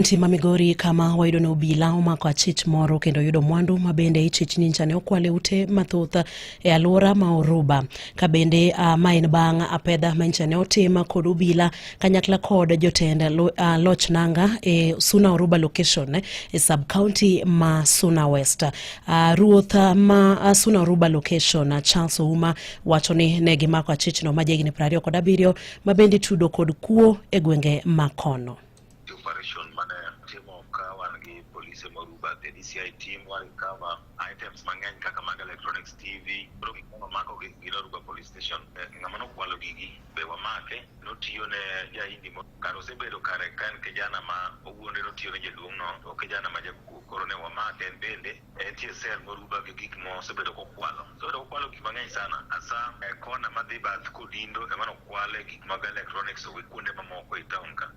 Kaunti ma Migori kama wayudo ni obila omako achich moro kendo yudo mwandu ma bende ichich ni ncha ne okwal e ute mathoth e alwora ma Oruba. Ka bende ma en bang' apedha ma ncha ne otim kod obila kanyakla kod jotend loch nanga e Suna Oruba location e sub county ma Suna West. Ruoth ma Suna Oruba location Charles Ouma wacho ni ne gimako achichno ma jahigni 27 ma bende itudo kod kuo e gwenge ma kono. Operation mane timo ka wan gi polise Moruba, the DCI team, wan cover items mang'eny kaka mag electronics, TV, koro gik mane omako gi gin Oruba police station. Ng'ama nokwalo gigi be wamake, notiyo ne jaindi mo kar osebedo kare ka en kijana ma owuonde notiyo ne jaduong' no, to kijana ma jakuo, koro ne wamake en bende entie cell Moruba gi gik mosebedo kokwalo. Osebedo kokwalo gik mang'eny sana asa e kona madhi bath Kodindo ema nokwale gik mag electronics gi kuonde mamoko e town ka.